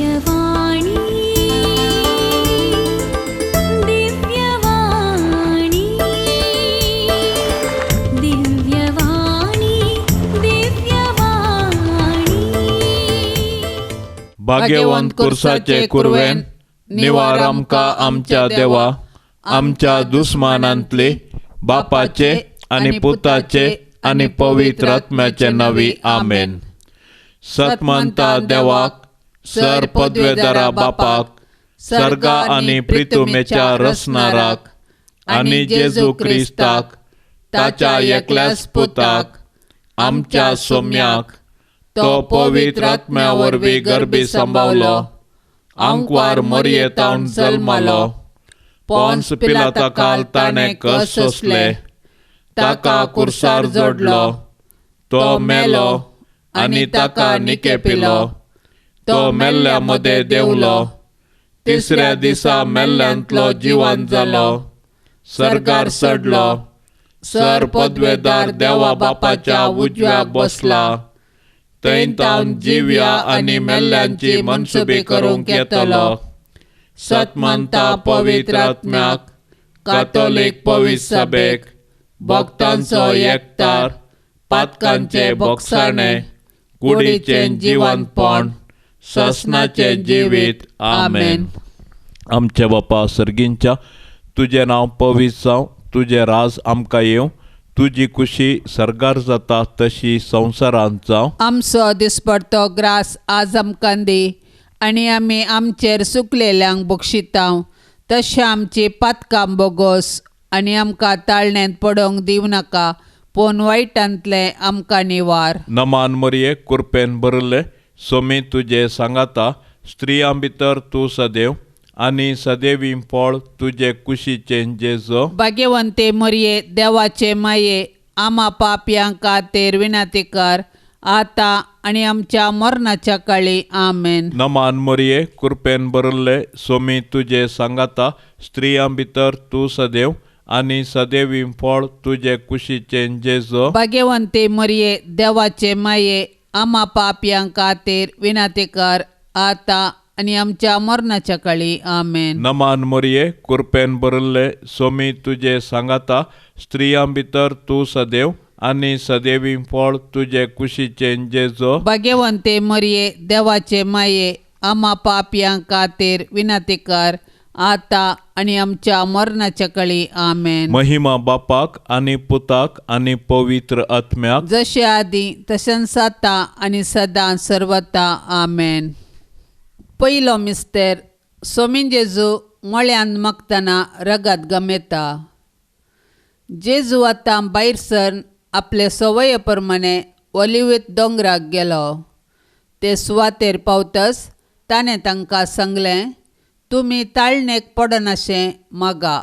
दिव्यवाणी दिव्यवाणी दिव्यवाणी दिव्यवाणी. भाग्यवंत कुर्साचे कुरवेन निवार आमकां आमच्या देवा, आमच्या दुस्मानांतले बापाचे आनी पुताचे आनी पवित्र आत्म्याचे नांवी आमेन. सतमंता देवाक, सर पदवेदारा बापाक, सर्गा आनी प्रितुमेच्या रचणाराक आनी जेजू क्रिस्ताक ताच्या एकल्याच पुताक आमच्या सोम्याक, तो पवित्र आत्म्या वरवीं गर्भी सांबावलो, आंकवार मरयेतावन जल्मालो, पोन्स पिलाता ताणें कस सोंसले, ताका कुर्सार जोडलो, तो मेलो आनी ताका निकेपिलो, तो मेल्ल्या मदें देंवलो, तिसऱ्या दिसा मेल्ल्यांतलो जिवन जालो, सर्गार चडलो, सर पदवेदार देवा बापाच्या उजव्याक बसला, थंय तावन जिव्या आनी मेल्ल्यांची मनसुबी करूंक येतलो. सतमंता पवित्र आत्म्याक, कातोलीक पवित्र सभेक, भक्तांचो एकतार, पातकांचे बोगसाणे, कुडीचें जिवनपण, ससनाचें जिवीत. आमेन. आमच्या बापा सर्गींच्या, तुजें नांव पवित्र जावं, तुजें राज आमकां येवं, तुजी कुशी सर्गार जाता तशी संवसारांत जावं. आमचो दिसपडतो ग्रास आज आमकां दी, आनी आमी आमचेर सुकलेल्यांक बक्षितांव, तशें आमची पातकां बोगोस, आनी आमकां ताळण्यांत पडोवंक दिवं नाका, पूण वायटांतलें आमकां निवार. नमान मरये, कुरपेन भरिल्ले, सोमी तुजे सांगाता, स्त्रियां भितर तूं सदैव आनी सदैवी फळ तुजे कुशीचें जेजो. भाग्यवंते मरये, देवाचे माये, आमा पापयां खातीर विनंती कर, आतां आनी आमच्या मरणाच्या काळी. आमेन. नमान मरये, कुरपेन भरिल्ले, सोमी तुजे सांगाता, स्त्रियां भितर तूं सदैव आनी सदैवी फळ तुजे कुशीचें जेजो. भाग्यवंते मरये, देवाचे माये, आमा पापयां खातीर विनंती कर, आतां आनी आमच्या मरणाच्या काळी. आमेन. नमान मरये, कुरपेन भरिल्ले, सोमी तुजे सांगाता, स्त्रियां भितर तूं सदैव आनी सदैवी फळ तुजे कुशीचें जेजो. भाग्यवंते मरये, देवाचे माये, आमा पापयां खातीर विनंती कर, आतां आनी आमच्या मरणाच्या काळी. आमेन. महिमा बापाक आनी पुताक आनी पवित्र आत्म्याक, जशे आदी तशेंच आतां आनी सदां सर्वता. आमेन. पयलो मिस्तेर. सोमी जेजू मळ्यांत मागतना रगत गमेता. जेजू आतां भायर सरन आपले संवये प्रमाणे ओलिवेत दोंगराक गेलो. ते सुवातेर पावतच ताणें तांकां सांगलें, तुमी ताळणेक पडनाशें मागा.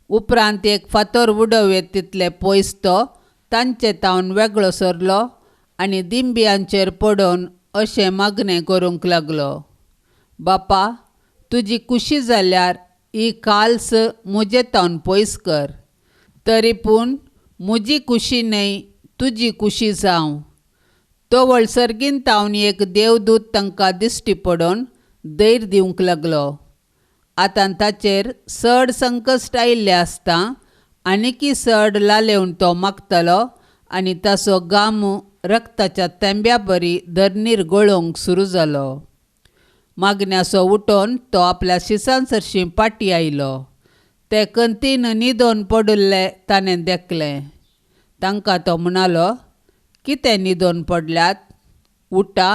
उपरांत एक फातर उडोवयेत तितले पयस तो तांचे तावन वेगळो सरलो आनी दिंबियांचेर पडून अशें मागणें करूंक लागलो, बापा, तुजी कुशी जाल्यार ही काल्स म्हजे तावन पयस कर, तरी पूण म्हजी कुशी न्हय तुजी कुशी जावं. तवळ सर्गीन तावन एक देवदूत तांकां दिश्टी पडून धैर्य दिवंक लागलो. आतां ताचेर चड संकश्ट आयिल्लें आसता आनीकी चड लालेवन तो मागतालो आनी ताचो गाम रक्ताच्या तेंब्या बरी धरणीर गळोवंक सुरू जालो. मागण्याचो उठोवन तो आपल्या शिसां सरशीं पाटी आयलो. ते कंतीन न्हिदोन पडिल्ले ताणें देखलें. तांकां तो म्हणालो, कितें न्हिदोन पडल्यात? उठा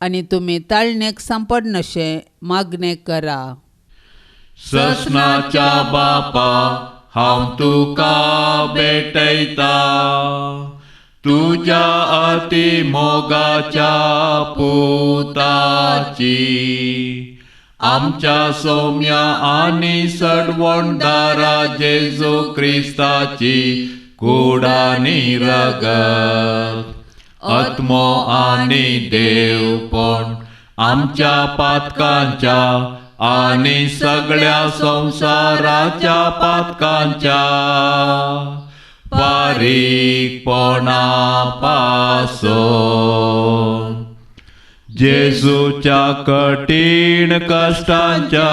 आनी तुमी ताळणेक सांपडनाशें मागणें करा. ससनाच्या बापा, हांव तुका भेटयता, तुज्या अति मोगाच्या पुताची, आमच्या सौम्या आनी सडवणदारा जेजू क्रिस्ताची कूड आनी रगत, आत्मो आनी देवपण आमच्या पातकांच्या आनी सगळ्या संवसाराच्या पातकांच्या फारीकपणा पासून. जेजूच्या कठीण कश्टांच्या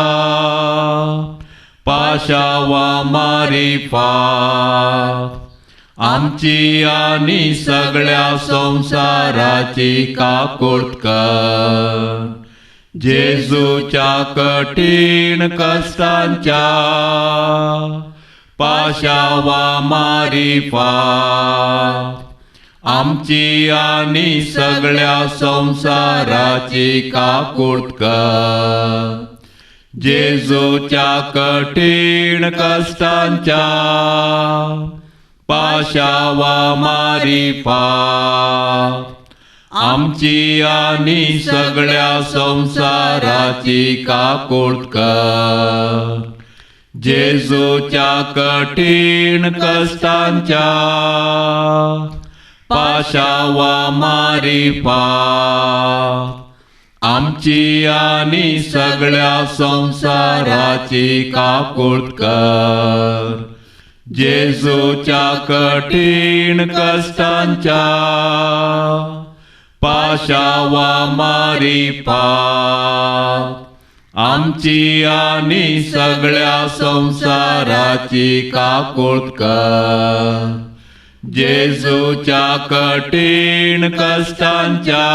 पाशावा मारिफात आमची आनी सगळ्या संवसाराची काकूट कर. जेजूच्या कठीण कश्टांच्या पाशावा मारिफात आमची आनी सगळ्या संवसाराची काकूट कर. जेजूच्या कठीण कश्टांच्या पाशावा मारिफात आमची आनी सगळ्या संवसाराची काकूट कर. जेजूच्या कठीण कश्टांच्या पाशावा मारिफात आमची आनी सगळ्या संवसाराची काकूट कर. जेजूच्या कठीण कश्टांच्या पाशावा मारिफात आमची आनी सगळ्या संवसाराची काकूट कर. जेजूच्या कठीण कश्टांच्या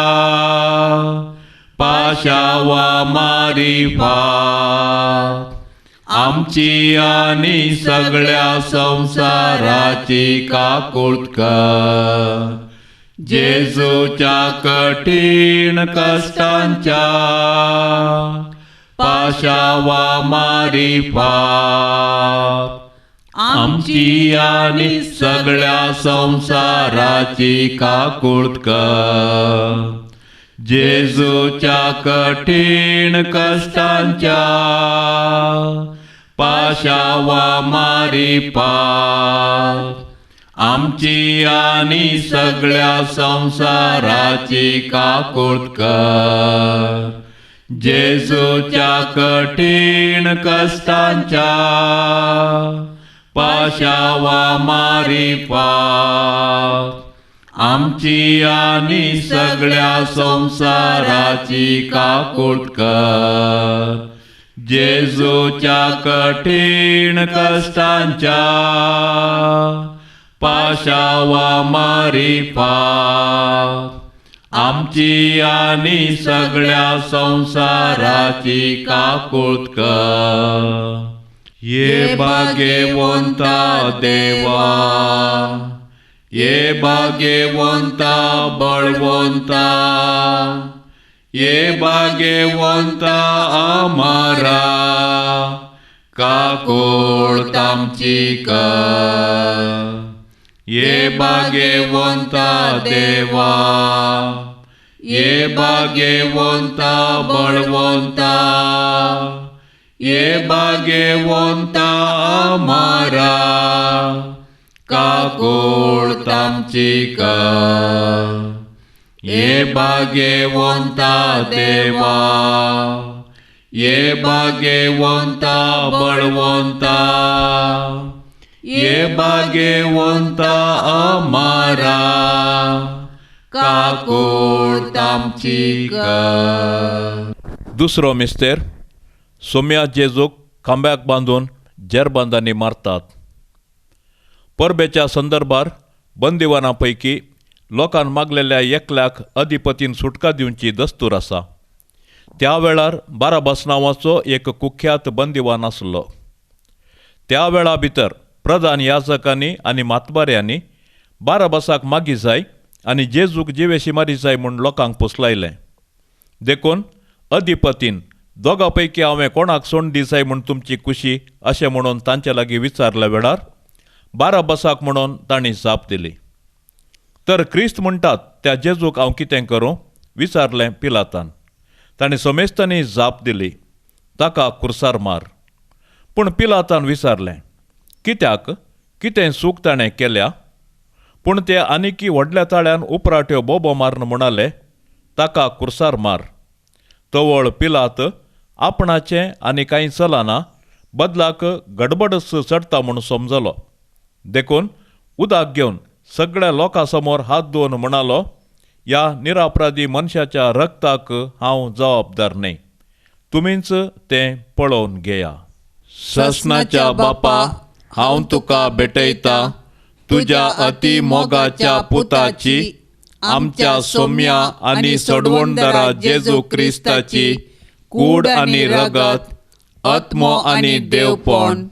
पाशावा मारिफात आमची आनी सगळ्या संवसाराची काकूट कर. जेजूच्या कठीण कश्टांच्या पाशावा मारिफात आमची आनी सगळ्या संवसाराची काकूट कर. जेजूच्या कठीण कश्टांच्या पाशावा मारिफात आमची आनी सगळ्या संवसाराची काकूट कर. जेजूच्या कठीण कश्टांच्या पाशावा मारिफात आमची आनी सगळ्या संवसाराची काकूट कर. जेजूच्या कठीण कश्टांच्या पाशावा मारिफात आमची आनी सगळ्या संवसाराची काकूट कर. ये भाग्यवंता देवा, ये भाग्यवंता बळवंता, ये भाग्यवंता आमारा काकूट आमची कर. ये भाग्यवंता देवा, ये भाग्यवंता बळवंता, ये भाग्यवंता आमारा काकूट आमची कर. ये भाग्यवंता देवा, ये भाग्यवंता बळवंता, ये भाग्यवंता आमारा काकूट आमची कर. दुसरो मिस्तेर सोम्या जेजूक खांब्याक बांदून जेरबांदांनी मारतात. परबेच्या संदर्भार बंदिवाना पैकी लोकान मागलेल्या एकल्याक अधिपतीन सुटका दिवची दस्तूर आसा. त्या वेळार बाराबास नांवाचो एक कुख्यात बंदिवान आसलो. त्या वेळा भितर प्रधान याजकांनी आनी मातबाऱ्यांनी बाराबासाक मागी जाय आनी जेजूक जिवेशी मारी जाय म्हूण लोकांक पोसलायलें. देखून अधिपतीन दोगां पैकी हांवें कोणाक सोंड दी जाय म्हूण तुमची खुशी अशें म्हणून तांचे लागीं विचारल्या वेळार बाराबासाक म्हणून तांणी जाप दिली. तर क्रिस्त म्हणटात त्या जेजूक हांव कितें करूं विचारलें पिलातान. ताणें समेस्तांनी जाप दिली, ताका कुर्सार मार. पूण पिलातान विचारलें, कित्याक, कितें चूक ताणें केल्या? पूण ते आनिकी व्हडल्या ताळ्यान उपराट्यो बोबो मारून म्हणाले, ताका कुर्सार मार. तवळ पिलात आपणाचें आनी कांय चलना बदलाक गडबडच चडटा म्हूण समजलो. देखून उदक घेवन सगळ्या लोकां समोर हात धुवन म्हणालो, ह्या निरापराधी मनशाच्या रक्ताक हांव जबाबदार न्हय. तुमीच तें पळोवन घेया. ससनाच्या बापा, हांव तुका भेटयता तुज्या अति मोगाच्या पुताची, आमच्या सोम्या आनी सोडवणदारा जेजू क्रिस्ताची कूड आनी रगत, आत्मो आनी देवपण,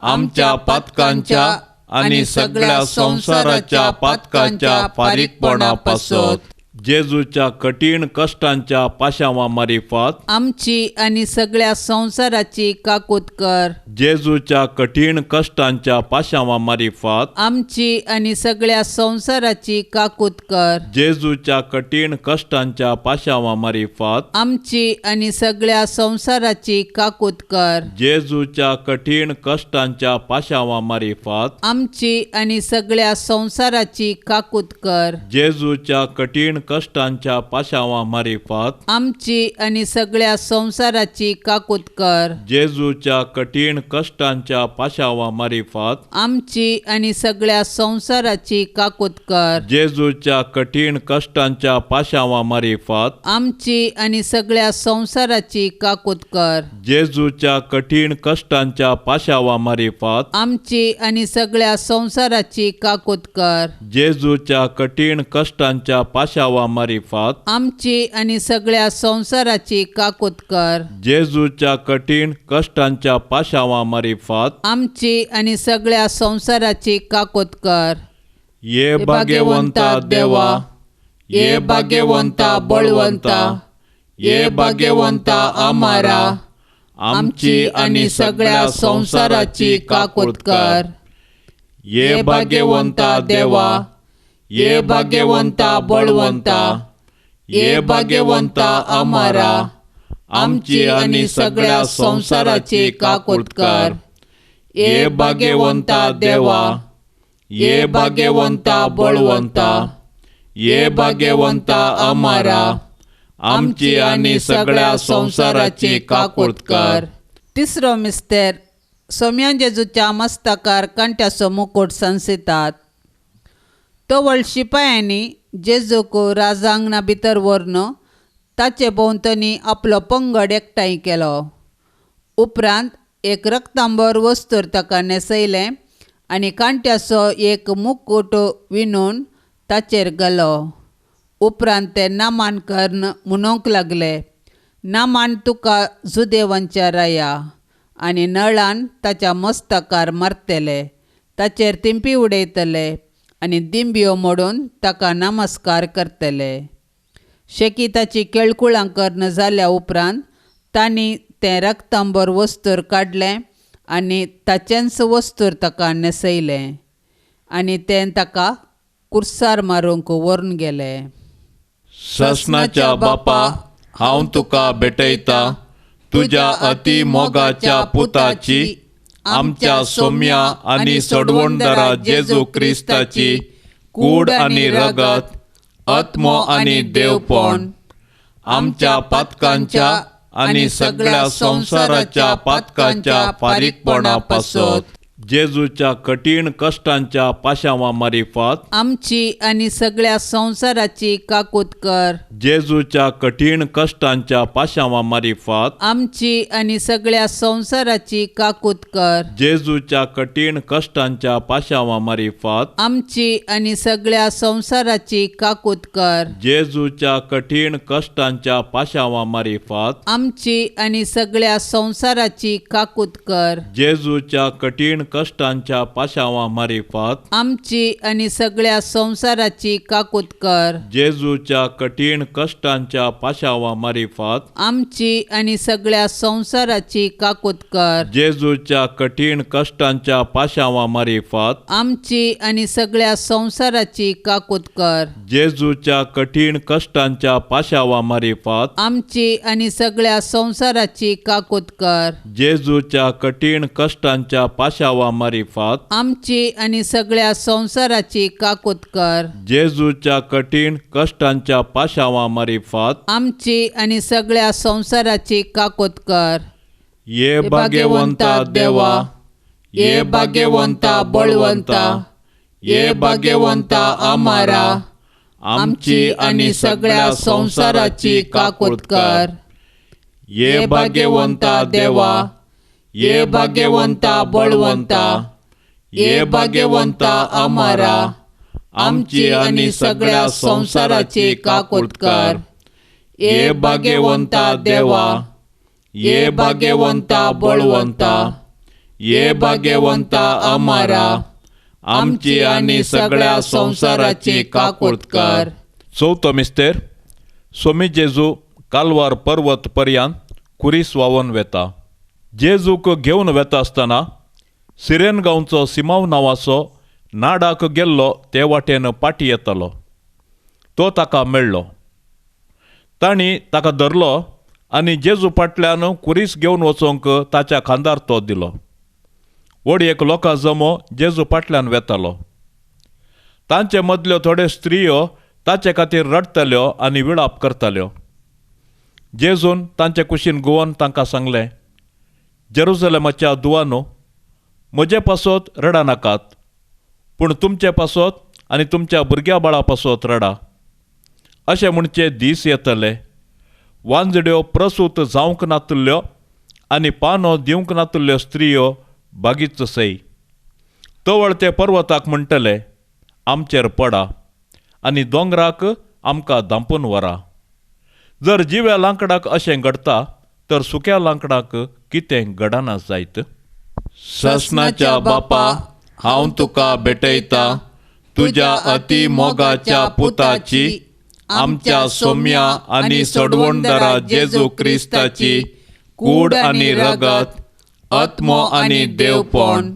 आमच्या पातकांच्या आनी सगळ्या संवसाराच्या पातकांच्या फारीकपणा पासत जेजूच्या कठीण कश्टांच्या पाशांवा मारिफात आमची आनी सगळ्या संवसाराची काकूत कर. जेजूच्या कठीण कश्टांच्या पाशांवा मारिफात आमची आनी सगळ्या संवसाराची काकूत कर. जेजूच्या कठीण कश्टांच्या पाशांवा मारिफात आमची आनी सगळ्या संवसाराची काकूत कर. जेजूच्या कठीण कश्टांच्या पाशांवा मारिफात आमची आनी सगळ्या संवसाराची काकूत कर. जेजूच्या कठीण कश्टांच्या पाशांवा मारिफात आमची आनी सगळ्या संवसाराची काकूत कर. जेजूच्या कठीण कश्टांच्या पाशांवा मारिफात आमची आनी सगळ्या संवसाराची काकूत कर. जेजूच्या कठीण कश्टांच्या पाशांवा मारिफात आमची आनी सगळ्या संवसाराची काकूत कर. जेजूच्या कठीण कश्टांच्या पाशांवा मारिफात आमची आनी सगळ्या संवसाराची काकूत कर. जेजूच्या कठीण कश्टांच्या पाशांवा मारिफात आमची आनी सगळ्या संवसाराची काकूत कर. जेजूच्या कठीण कश्टांच्या पाशांवा मारिफात आमची आनी सगळ्या संवसाराची काकूत कर. ये भाग्यवंता देवा, ये भाग्यवंता बळवंता, ये भाग्यवंता आमारा, आमची आनी सगळ्या संवसाराची काकूत कर. ये भाग्यवंता देवा, ये भाग्यवंता बळवंता, ये भाग्यवंता आमारा, आमची आनी सगळ्या संवसाराची काकूत कर. ये भाग्यवंता देवा, ये भाग्यवंता बळवंता, ये भाग्यवंता आमारा, आमची आनी सगळ्या संवसाराची काकूत कर. तिसरो मिस्तेर सोम्या जेजूच्या मस्तकार कांट्याचो मुकुट संसितात. तवळ शिपायांनी जेजूक राजांगणा भितर व्हरून ताचे भोंवतणी आपलो पंगड एकठांय केलो. उपरांत एक रक्तांबर वस्तूर ताका न्हेसयलें आनी कांट्याचो एक मुकुट विणून ताचेर घालो. उपरांत ते नामान करून म्हणूंक लागले, नामान तुका जुदेवांच्या राया, आनी नळान ताच्या मस्तकार मारतले, ताचेर तिंपी उडयतले आनी दिंब्यो मोडून ताका नमस्कार करतले. शेकी ताची केळकुळां करून जाल्या उपरांत तांणी तें रक्तांबर वस्तूर काडलें आनी ताचेंच वस्तूर ताका न्हेसयलें आनी तें ताका कुर्सार मारूंक व्हरून गेले. ससनाच्या बापा, हांव तुका भेटयता तुज्या अति मोगाच्या पुताची, आमच्या सोम्या आनी सोडवणदारा जेजू क्रिस्ताची कूड आनी रगत, आत्मो आनी देवपण, आमच्या पातकांच्या आनी सगळ्या संवसाराच्या पातकांच्या फारीकपणा पासत जेजूच्या कठीण कश्टांच्या पाशांवा मारिफात आमची आनी सगळ्या संवसाराची काकूत कर. जेजूच्या कठीण कश्टांच्या पाशांवा मारिफात आमची आनी सगळ्या संवसाराची काकूत कर. जेजूच्या कठीण कश्टांच्या पाशांवा मारिफात आमची आनी सगळ्या संवसाराची काकूत कर. जेजूच्या कठीण कश्टांच्या पाशांवा मारिफात आमची आनी सगळ्या संवसाराची काकूत कर. जेजूच्या कठीण कश्टांच्या पाशांवा मारिफात आमची आनी सगळ्या संवसाराची काकूत कर. जेजूच्या कठीण कश्टांच्या पाशांवा मारिफात आमची आनी सगळ्या संवसाराची काकूत कर. जेजूच्या कठीण कश्टांच्या पाशांवा मारिफात आमची आनी सगळ्या संवसाराची काकूत कर. जेजूच्या कठीण कश्टांच्या पाशांवा मारिफात आमची आनी सगळ्या संवसाराची काकूत कर. जेजूच्या कठीण कश्टांच्या पाशांवा मारिफात आमची आनी सगळ्या संवसाराची काकूत कर. जेजूच्या कठीण कश्टांच्या पाशांवा मारिफात आमची आनी सगळ्या संवसाराची काकूत कर. ये भाग्यवंता देवा, ये भाग्यवंता बळवंता, ये भाग्यवंता आमारा, आमची आनी सगळ्या संवसाराची काकूत कर. ये भाग्यवंता देवा, ये भाग्यवंता बळवंता, ये भाग्यवंता अमारा, आमची आनी सगळ्या संवसाराची काकूत कर. ये भाग्यवंता देवा, ये भाग्यवंता बळवंता, ये भाग्यवंता अमारा, आमची आनी सगळ्या संवसाराची काकूत कर. चवथो मिस्तेर सोमी जेजू कालवार पर्वत पर्यांत कुरीस व्हांवून वेता. जेजूक घेवन वेता आसतना सिरेन गांवचो सिमांव नांवाचो नाडाक गेल्लो ते वाटेन पाटी येतालो. तो ताका मेळ्ळो. तांणी ताका धरलो आनी जेजू फाटल्यान कुरीस घेवन वचोंक ताच्या खांदार तो दिलो. व्हड एक लोकां जमो जेजू फाटल्यान वेतालो. तांचे मदल्यो थोड्यो स्त्रियो ताचे खातीर रडटाल्यो आनी विळाप करताल्यो. जेजून तांचे कुशीन घुंवोन तांकां सांगलें, जेरुजलेमाच्या दुवानो, म्हजे पासत रडा नाकात, पूण तुमचे पासत आनी तुमच्या भुरग्या बाळा पासत रडा. अशें म्हणचे दीस येतले, वांजड्यो प्रसूत जावंक नातल्यो आनी पानो दिवंक नातल्यो स्त्रियो बागीच सय. तवळ ते पर्वताक म्हणटले, आमचेर पडा आनी दोंगराक आमकां धांपून व्हरा. जर जिव्या लांकडाक अशें घडटा तर सुक्या लांकडाक कितें घडना जायत. ससनाच्या बापा, हांव तुका भेटयता तुज्या अति मोगाच्या पुताची, आमच्या सोम्या आनी सोडवणदारा जेजू क्रिस्ताची कूड आनी रगत, आत्मो आनी देवपण,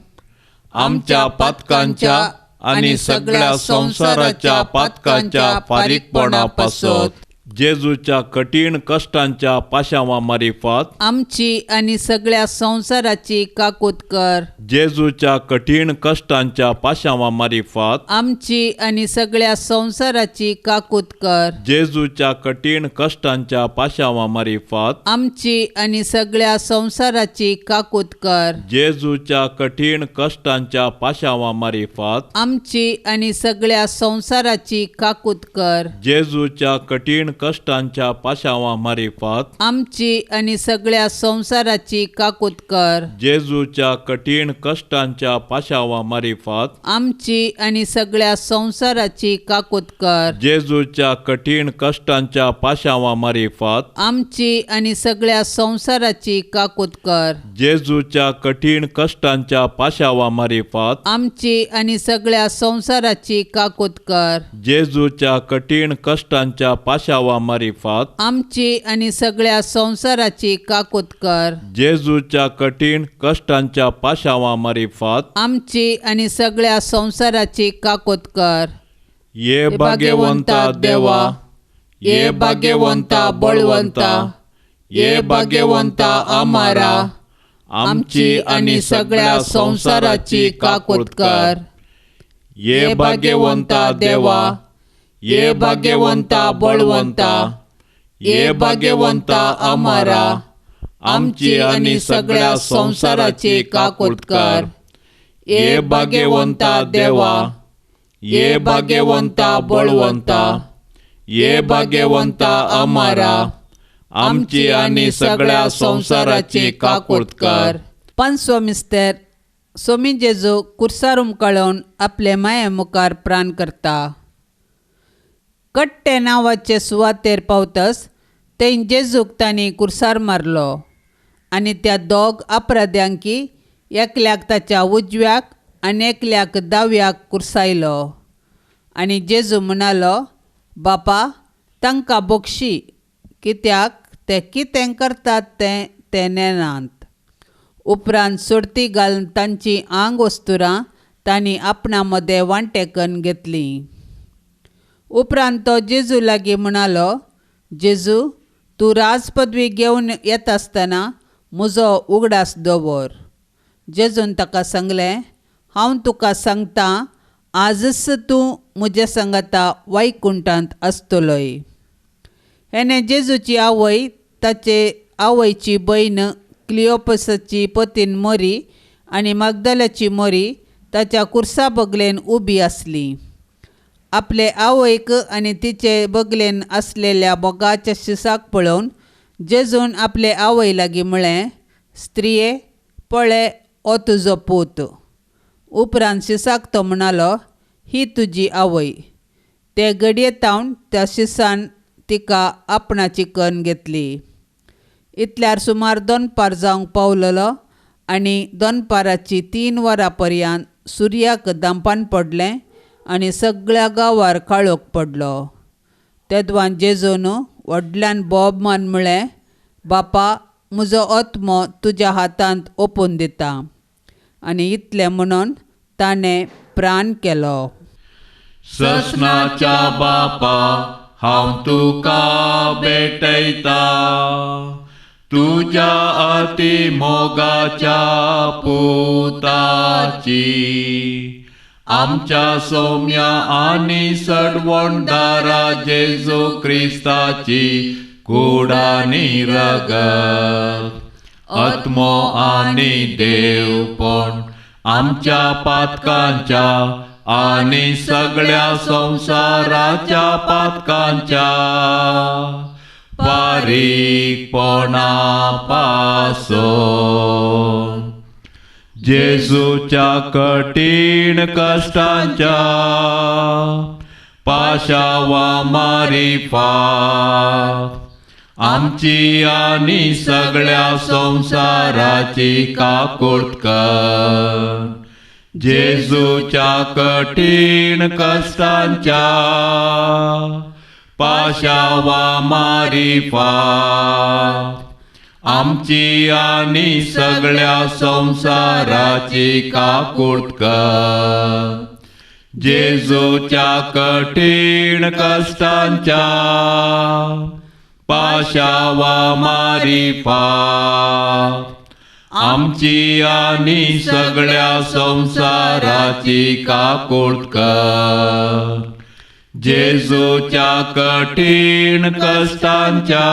आमच्या पातकांच्या आनी सगळ्या संवसाराच्या पातकांच्या फारीकपणा पासत जेजूच्या कठीण कश्टांच्या पाशांवा मारिफात आमची आनी सगळ्या संवसाराची काकूत कर. जेजूच्या कठीण कश्टांच्या पाशांवा मारिफात आमची आनी सगळ्या संवसाराची काकूत कर. जेजूच्या कठीण कश्टांच्या पाशांवा मारिफात आमची आनी सगळ्या संवसाराची काकूत कर. जेजूच्या कठीण कश्टांच्या पाशांवा मारिफात आमची आनी सगळ्या संवसाराची काकूत कर. जेजूच्या कठीण कश्टांच्या पाशांवा मारिफात आमची आनी सगळ्या संवसाराची काकूत कर. जेजूच्या कठीण कश्टांच्या पाशांवा मारिफात आमची आनी सगळ्या संवसाराची काकूत कर. जेजूच्या कठीण कश्टांच्या पाशांवा मारिफात आमची आनी सगळ्या संवसाराची काकूत कर. जेजूच्या कठीण कश्टांच्या पाशांवा मारिफात आमची आनी सगळ्या संवसाराची काकूत कर. जेजूच्या कठीण कश्टांच्या पाशांवा मारिफात आमची आनी सगळ्या संवसाराची काकूत कर. जेजूच्या कठीण कश्टांच्या पाशांवा मारिफात आमची आनी सगळ्या संवसाराची काकूत कर. ये भाग्यवंता देवा, ये भाग्यवंता बळवंता, ये भाग्यवंता अमारा, आमची आनी सगळ्या संवसाराची काकूत कर. ये भाग्यवंता देवा, ये भाग्यवंता बळवंता, ये भाग्यवंता अमारा, आमची आनी सगळ्या संवसाराची काकूत कर. ये भाग्यवंता देवा, ये भाग्यवंता बळवंता, ये भाग्यवंता अमारा, आमची आनी सगळ्या संवसाराची काकूत कर. पांचवो मिस्तेर सोमी जेजू कुर्सार उमकाळोवन आपले माये मुखार प्राण करता. कट्टे नांवाचे सुवातेर पावतस थंय जेजूक तांणी कुर्सार मारलो आनी त्या दोग अपराध्यांकी एकल्याक ताच्या उजव्याक आनी एकल्याक दाव्याक कुर्सायलो. आनी जेजू म्हणालो, बापा तांकां बक्षी, कित्याक ते कितें करतात तें ते नेनात. उपरांत सोडती घालून तांची आंग वस्तुरां तांणी आपणा मदें वांटेकन घेतलीं. उपरांत तो जेजू लागीं म्हणालो, जेजू तूं राजपदवी घेवन येता आसतना म्हजो उगडास दवर. जेजून ताका सांगलें, हांव तुका सांगतां, आजच तूं म्हज्या सांगाता वैकुंठांत आसतलोय. हेणे जेजूची आवय, ताचे आवयची भयण क्लियोपसाची पतीन मोरी आनी मागदाल्याची मोरी ताच्या कुर्सा बगलेन उबी आसली. आपले आवयक आनी तिचे बगलेन आसलेल्या मोगाच्या शिसाक पळोवन जेजून आपले आवय लागीं म्हळें, स्त्रिये पळय हो तुजो पूत. उपरांत शिसाक तो म्हणालो, ही तुजी आवय. ते घडये तावन त्या शिसान तिका आपणाची कन्न घेतली. इतल्यार सुमार दनपार जावंक पावलेलो आनी दनपाराची 3 वरां पर्यंत सुर्याक दांपान पडलें आनी सगळ्या गांवार काळोख पडलो. तेदवान जेजून व्हडल्यान बोब मान म्हळें, बापा, म्हजो आत्मो तुज्या हातांत ओपून दिता. आनी इतलें म्हणून ताणें प्राण केलो. ससनाच्या बापा, हांव तुका भेटयता, तुज्या अति मोगाच्या पुताची, आमच्या सौम्या आनी सडवणदारा जेजू क्रिस्ताची कूड आनी रगत, आत्मो आनी देवपण आमच्या पातकांच्या आनी सगळ्या संवसाराच्या पातकांच्या फारीकपणा पासून, जेजूच्या कठीण कश्टांच्या पाशावा मारिफात आमची आनी सगळ्या संवसाराची काकूट कर. जेजूच्या कठीण कश्टांच्या पाशावा मारिफात आमची आनी सगळ्या संवसाराची काकूट कर. जेजूच्या कठीण कश्टांच्या पाशावा मारिफात आमची आनी सगळ्या संवसाराची काकूट कर. जेजूच्या कठीण कश्टांच्या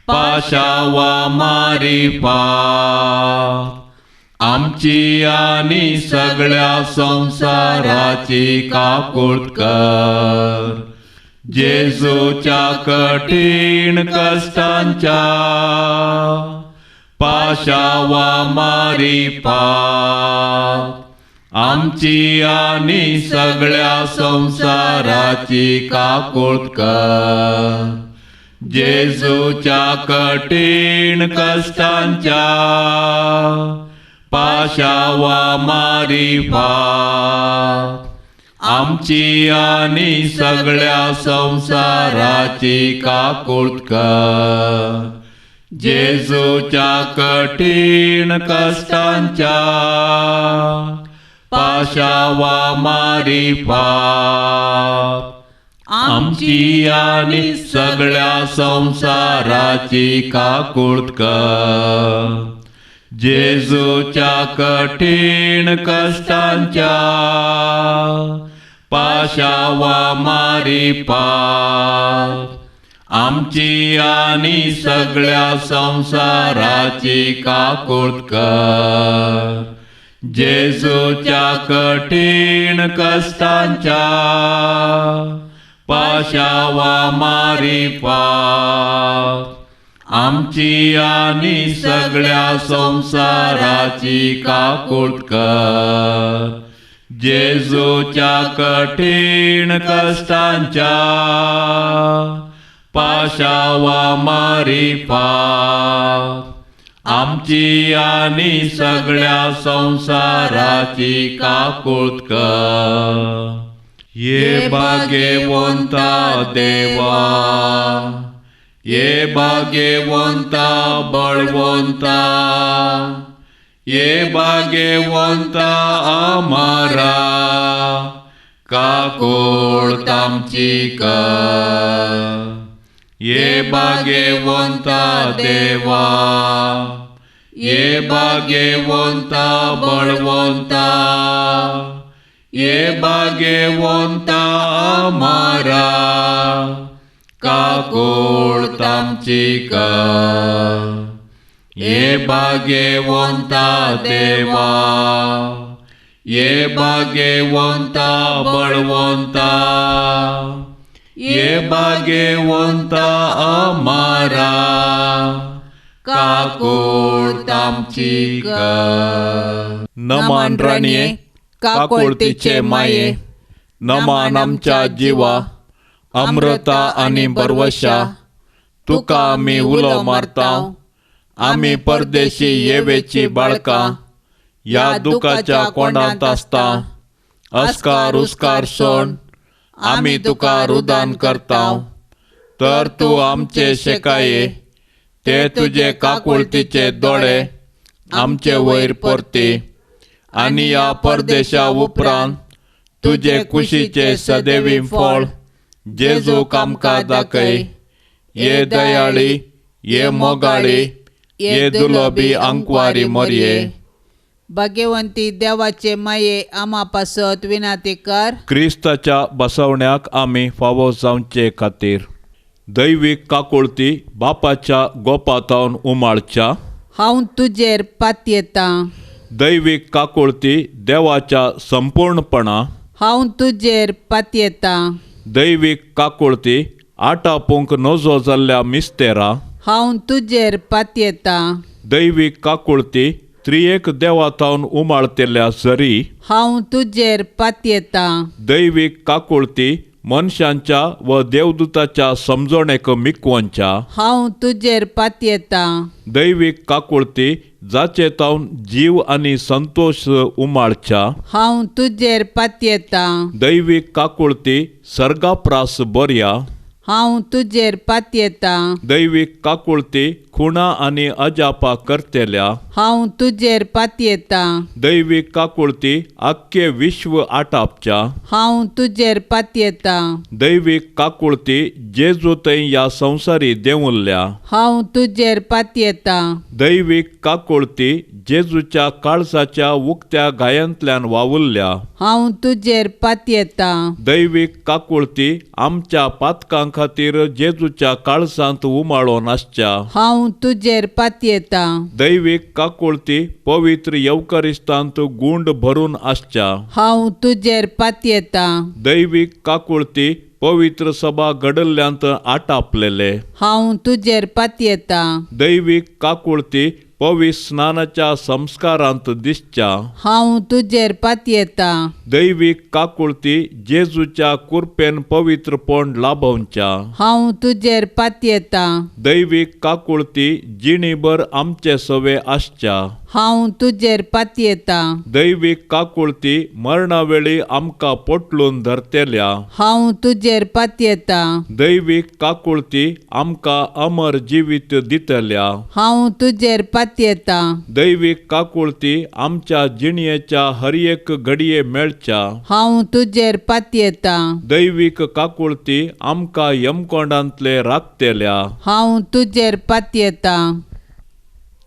पाशावा मारिफात आमची आनी सगळ्या संवसाराची काकूट कर. जेजूच्या कठीण कश्टांच्या पाशावा मारिफात आमची आनी सगळ्या संवसाराची काकूट कर. जेजूच्या कठीण कश्टांच्या पाशावा मारिफात आमची आनी सगळ्या संवसाराची काकूट कर. जेजूच्या कठीण कश्टांच्या पाशावा मारिफात आमची आनी सगळ्या संवसाराची काकूट कर. जेजूच्या कठीण कश्टांच्या पाशावा मारिफात आमची आनी सगळ्या संवसाराची काकूट कर. जेजूच्या कठीण कश्टांच्या पाशावा मारिफात आमची आनी सगळ्या संवसाराची काकूट कर. जेजूच्या कठीण कश्टांच्या पाशावा मारिफात आमची आनी सगळ्या संवसाराची काकूट कर. ये भाग्यवंता देवा, ये भाग्यवंता बळवंता, ये भाग्यवंता आमारा काकूट आमची कर. ये भाग्यवंता देवा, ये भाग्यवंता बळवंता, ये भाग्यवंता आमारा काकूट आमची कर. ये भाग्यवंता देवा, ये भाग्यवंता बळवंता, ये भाग्यवंता अमारा, काकूळ आमची कर. नमन राणये, काकुळतीचे माये, नमन आमच्या जिवा, अमृता आनी बरवशा, तुका आमी उलो मारता. आमी परदेशी येवेची बाळकां, ह्या दुखाच्या कोंडांत आसता. अस्कार उस्कार सोण आमी तुका रुदान करता, तर तूं आमचे शेकाये, ते तुजे काकुळतीचे दोळे आमचे वयर परती, आनी ह्या परदेशा उपरांत तुजे कुशीचे सदैवी फळ जेजूक आमकां दाखय. ये दयाळी, ये मोगाळी, ये दुलोबी आंकवारी मोरये, भाग्यवंती देवाचे माये, आमा पासत विनाती कर. क्रिस्ताच्या बसवण्याक आमी फावो जावचे खातीर दैवीक काकुळती बापाच्या गोपातावन उमाळच्या. हांव तुजेर पातयेतां. दैवीक काकुळती देवाच्या संपूर्णपणा. हांव तुजेर पातयेतां. दैवीक काकुळती आटापूंक नजो जाल्ल्या मिस्तेरा. हांव तुजेर पातयेतां. दैवीक काकुळती त्रियेक देवाथावन उमाळतेल्या सरी. हांव तुजेर पातयेतां. दैवीक काकुळती मनशांच्या व देवदूताच्या समजणेक मिकवनच्या. हांव तुजेर पातयेतां. दैवीक काकुळती जाचे तावन जीव आनी संतोश उमाळच्या. हांव तुजेर पातयेतां. दैवीक काकुळती सर्गाप्रास बरया. हांव तुजेर पातयेतां. दैवीक काकुळती खुणा आनी अजापा करतेल्या. हांव तुजेर पातयेतां. दैवीक काकुळती आख्खे विश्व आटापच्या. हांव तुजेर पातयेतां. दैवीक काकुळती जेजू थंय ह्या संवसारी देंवल्ल्या. हांव तुजेर पातयेतां. दैवीक काकुळती जेजूच्या काळजाच्या उक्त्या गायांतल्यान वावुरल्या. हांव तुजेर पातयेतां. दैवीक काकुळती आमच्या पातकां खातीर जेजूच्या काळजांत उमाळोन आसच्या. हांव तुजेर पातयेतां. दैवीक काकुळती पवित्र येवकरिस्तांत गुंड भरून आसच्या. हांव तुजेर पातयेतां. दैवीक काकुळती पवित्र सभा घडल्ल्यांत आटापलेले. हांव तुजेर पातयेतां. दैवीक काकुळती पवित्र स्नानाच्या संस्कारांत दिसच्या. हांव तुजेर पातयेतां. दैवीक काकुळती जेजूच्या कुरपेन पवित्रपण लाभोवच्या. हांव तुजेर पातयेतां. दैवीक काकुळती जिणीभर आमचे सवे आसच्या. हांव तुजेर पातयेतां. दैवीक काकुळती मरणावेळी आमकां पोटलून धरतेल्या. हांव तुजेर पातयेतां. दैवीक काकुळती आमकां अमर जिवीत दितल्या. हांव तुजेर पातयेतां. दैवीक काकुळती आमच्या जिणयेच्या हर एक घडये मेळच्या. हांव तुजेर पातयेतां. दैवीक काकुळती आमकां यमकोंडांतले राखतेल्या. हांव तुजेर पातयेतां.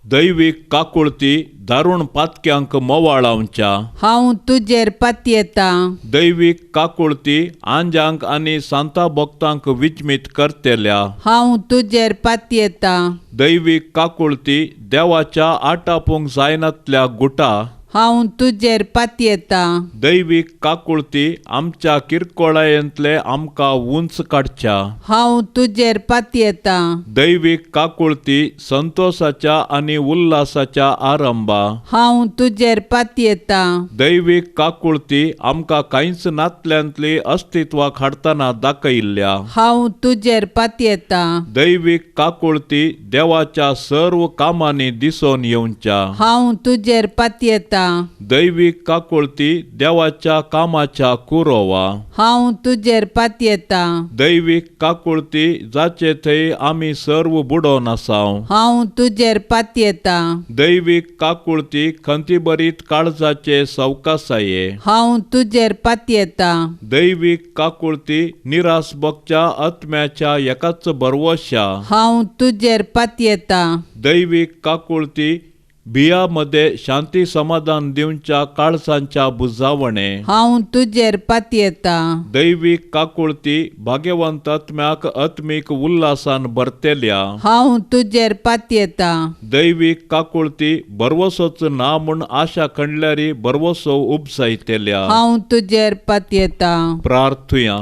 दैवीक काकुळती दारुण पातक्यांक मोवाळावच्या. हांव तुजेर पातयेतां. दैवीक काकुळती आंजांक आनी सांता भक्तांक विचमीत करतेल्या. हांव तुजेर पातयेतां. दैवीक काकुळती देवाच्या आटापूंक जायनातल्या गुटा. हांव तुजेर पातयेतां. दैवीक काकुळती आमच्या किरकोळायेंतले आमकां उंच काडच्या. हांव तुजेर पातयेतां. दैवीक काकुळती संतोषाच्या आनी उल्हासाच्या आरंभा. हांव तुजेर पातयेतां. दैवीक काकुळती आमकां कांयच नातल्यांतली अस्तित्वाक हाडटना दाखयल्ल्या. हांव तुजेर पातयेतां. दैवीक काकुळती देवाच्या सर्व कामांनी दिसून येवच्या. हांव तुजेर पातयेतां. दैवीक काकुळती देवाच्या कामाच्या कुरोवा. हांव तुजेर पातयेतां. दैवीक काकुळती जाचे थंय आमी सर्व बुडोवन आसाव. हांव तुजेर पातयेतां. दैवीक काकुळती खंतीभरीत काळजाचे सवकासाये. हांव तुजेर पातयेतां. दैवीक काकुळती निराश बगच्या आत्म्याच्या एकाच भरवशा. हांव तुजेर पातयेतां. दैवीक काकुळती बिया मदें शांती समाधान दिवच्या काळसांच्या बुजावणे हांव तुजेर पातयेतां. दैवीक काकुळती भाग्यवंत आत्म्याक आत्मीक उल्हासान भरतेल्या हांव तुजेर पातयेतां. दैवीक काकुळती बरवसोच ना म्हूण आशा खंडल्यारी बरवसो उपजायतेल्या हांव तुजेर पातयेतां. प्रार्थुया.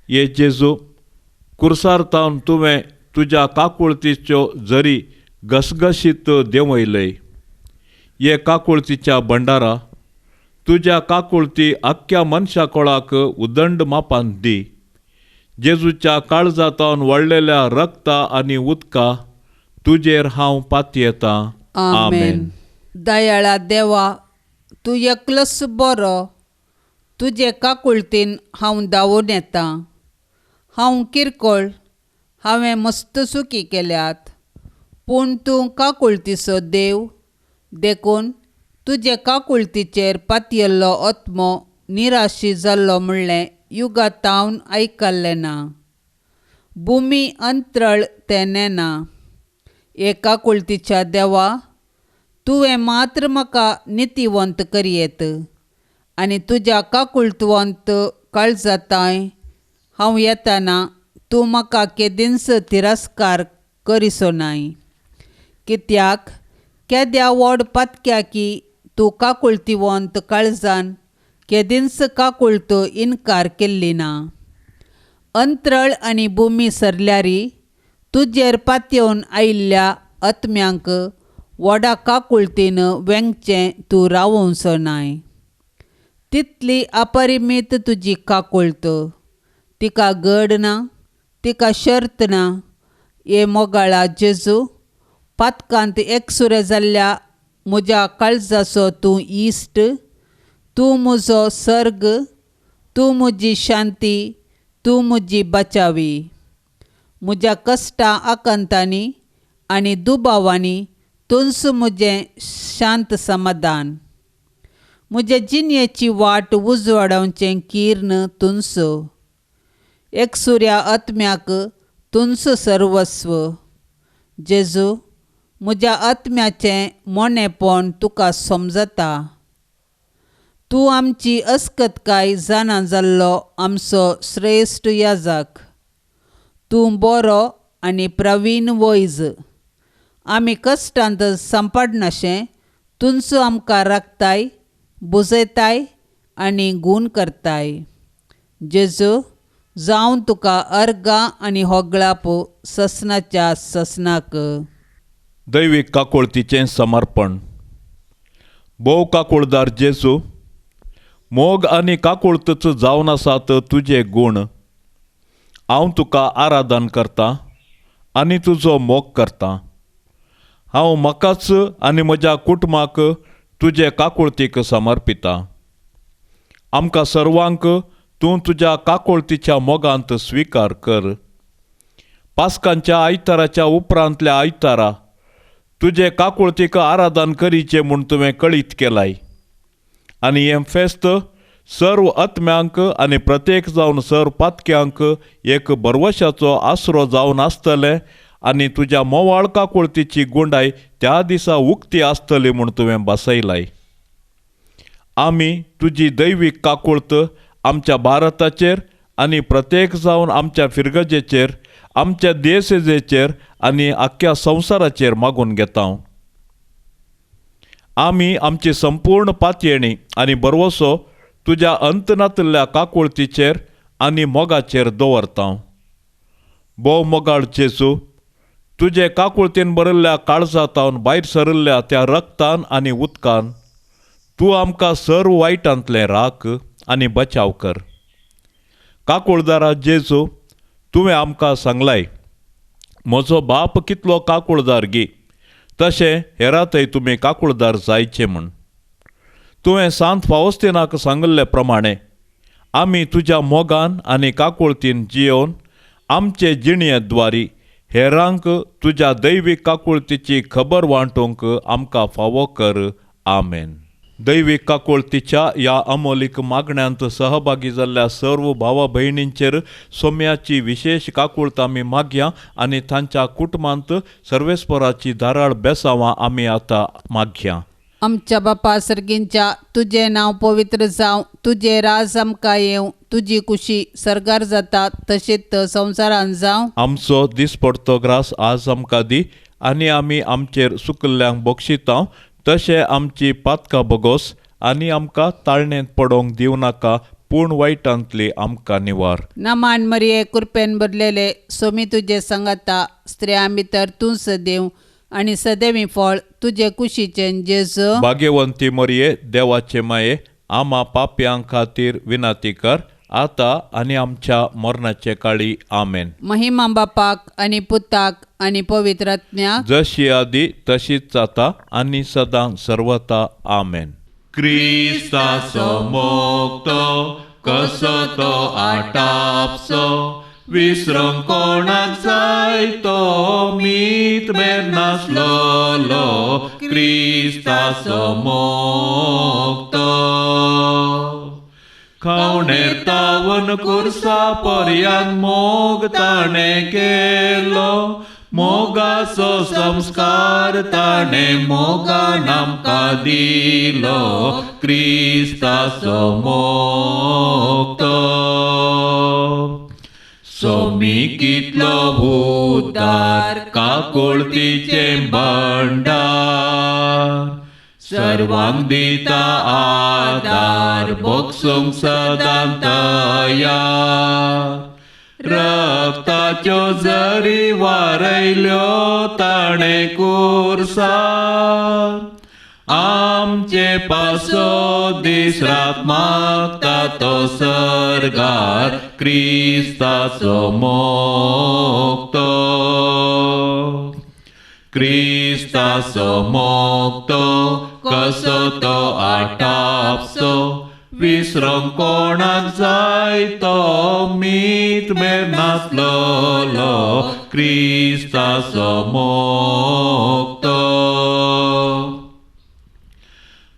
ये जेजू, कुर्सार तावन तुवें तुज्या काकुळतीच्यो जरी घसघशीत देंवयलय. ये काकुळतीच्या भंडारा, तुज्या काकुळती आख्ख्या मनशा कोळाक उदंड मापान दी. जेजूच्या काळजा तावन वळलेल्या रक्ता आनी उदका तुजेर हांव पातयेतां. आमेन. दयाळा देवा, तूं एकलोच बरो. तुजे काकुळतीन हांव धांवून येतां. हांव किरकोळ, हांवें मस्त चुकी केल्यात, पूण तूं काकुळतीचो देव, देखून तुजे काकुळतीचेर पातयेल्लो आत्मो निराशी जाल्लो म्हणलें युगा तावन आयकल्लें ना. भुमी अंत्रळ तें नेना. हे काकुळतीच्या देवा, तुवें मात्र म्हाका नितीवंत करयेत आनी तुज्या काकुळतवंत काळजाताय हांव येताना तूं म्हाका केदींच तिरस्कार करिसो नाय. कित्याक केद्या व्हड पातक्याकी तूं काकुळतीवंत काळजान केदींच काकुळत इनकार केल्ली ना. अंत्रळ आनी भुमी सरल्यारी तुजेर पातयेवन आयिल्ल्या आत्म्यांक व्हडा काकुळतीन वेंगचें तूं रावोवचो नाय. तितली अपरिमीत तुजी काकुळत, तिका गड ना, तिका शर्त ना. हे मोगाळा जेजू, पातकांत एकसुरे जाल्ल्या म्हज्या काळजाचो तूं इश्ट, तूं म्हजो सर्ग, तूं म्हजी शांती, तूं म्हजी बचावी. म्हज्या कश्टां आकांतांनी आनी दुबावांनी तूंच म्हजें शांत समाधान. म्हजे जिणेची वाट उजवाडावचें किर्ण तूंच. एकसुऱ्या आत्म्याक तूंच सर्वस्व. जेजू, म्हज्या आत्म्याचें मोनेपण तुका समजता. तूं आमची अस्कतकाय जाणा जाल्लो आमचो श्रेश्ठ याजक. तूं बरो आनी प्रवीण वैज. आमी कश्टांत सांपडनाशें तूंच आमकां राखताय, बुजयताय आनी गूण करताय. जेजू, जावन तुका अर्गां आनी होगळाप ससनाच्या ससनाक. दैवीक काकुळतीचें समर्पण. भोव काकुळदार जेजू, मोग आनी काकुळतच जावन आसात तुजे गूण. हांव तुका आराधन करतां आनी तुजो मोग करतां. हांव म्हाकाच आनी म्हज्या कुटुंबाक तुजे काकुळतीक समर्पितां. आमकां सर्वांक तूं तुज्या काकुळतीच्या मोगांत स्विकार कर. पास्कांच्या आयताराच्या उपरांतल्या आयतारा तुजे काकुळतीक आराधन करीचें म्हूण तुवें कळीत केलाय आनी हें फेस्त सर्व आत्म्यांक आनी प्रत्येक जावन सर्व पातक्यांक एक बरवशाचो आसरो जावन आसतलें आनी तुज्या मोवाळ काकुळतीची गुंडाय त्या दिसा उक्ती आसतली म्हूण तुवें बसयलाय. आमी तुजी दैवीक काकुळत आमच्या भारताचेर आनी प्रत्येक जावन आमच्या फिरगजेचेर, आमच्या देसेजेचेर आनी आख्ख्या संवसाराचेर मागून घेता. आमी आमची संपूर्ण पातयेणी आनी बरवसो तुज्या अंतनातल्या काकुळतीचेर आनी मोगाचेर दवरता. भोव मोगाळ जेजू, तुजे काकुळतीन भरिल्ल्या काळजातावन भायर सरिल्ल्या त्या रक्तान आनी उदकान तूं आमकां सर्व वायटांतलें राख आनी बचाव कर. काकुळदारा जेजू, तुवें आमकां सांगलाय, म्हजो बाप कितलो काकुळदार गी, तशें हेरातय तुमी काकुळदार जायचे म्हूण. तुवें सांत फावस्तिनाक सांगिल्ले प्रमाणे आमी तुज्या मोगान आनी काकुळतीन जियोवन आमचे जिणये द्वारी हेरांक तुज्या दैवीक काकुळतीची खबर वांटूंक आमकां फावो कर. आमेन. दैवीक काकुळतीच्या ह्या अमोलीक मागण्यांत सहभागी जाल्ल्या सर्व भावा भयणींचेर सोम्याची विशेश काकुळत आमी मागया आनी तांच्या कुटुंबांत सर्वेस्पराची धाराळ बेसावां आमी आतां मागया. आमच्या बापा सर्गींच्या तुजें नांव पवित्र जावं, तुजें राज आमकां येवं, तुजी कुशी सर्गार जाता तशीच संवसारान जावं. आमचो दिसपडतो ग्रास आज आमकां दी आनी आमी आमचेर सुकल्ल्यांक बक्षिता तशें आमची पातकां बोगोस आनी आमकां ताळणेंत पडोवंक दिवं नाका, पूण वायटांतली आमकां निवार. नमान मरिये, कृपेन भरलेले, सोमी तुजे सांगाता, स्त्रियां भितर तूं सदैव आनी सदैवी फळ तुजे कुशीचें जेजू. भाग्यवंती मरिये, देवाचे माये, आमा पापयां खातीर विनंती कर आतां आनी आमच्या मरणाचे काळी. आमेन. महिमा बापाक आनी पुताक आनी पवित्र आत्म्याक, जशी आदी तशीच जाता आनी सदां सर्वता. आमेन. क्रिस्ताचो मोगतो कसो तो आटापसो, विसरोंक कोणाक जाय तो मीत मेर नासलोलो क्रिस्ताचो मोगतो. खावणेर तावन कुर्सा पर्यान मोग ताणें केलो, मोगाचो संस्कार ताणें मोगान आमकां दिलो क्रिस्ताचो मोगतो. सोमी कितलो उदार काकुळतीचें भंडार, सर्वांक दिता आदार भोगसूंक सदां तयार. रक्ताच्यो जरी वारयल्यो ताणें कुर्सार, आमचे पासो दीस रात मागता तो सर्गार क्रिस्ताचो मोगतो. क्रिस्ताचो मोगतो कसो तो आटापसो, विसरोंक कोणाक जाय तो मीत मेर नासलोलो क्रिस्ताचो मोगतो.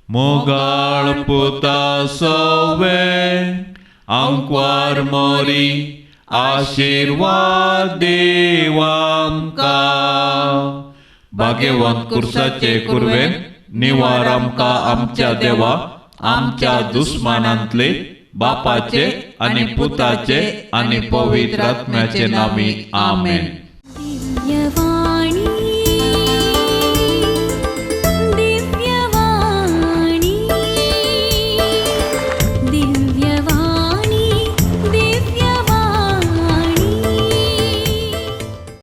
मोगाळ पुता सवे आंकवार मोरी, आशिर्वाद देव आमकां. भाग्यवंत कुर्साचे कुर्वेन निवार आमकां आमच्या देवा, आमच्या दुस्मानांतले बापाचे आनी पुताचे आनी पवित्र आत्म्याचे नामी. आमेन. दिव्यवाणी.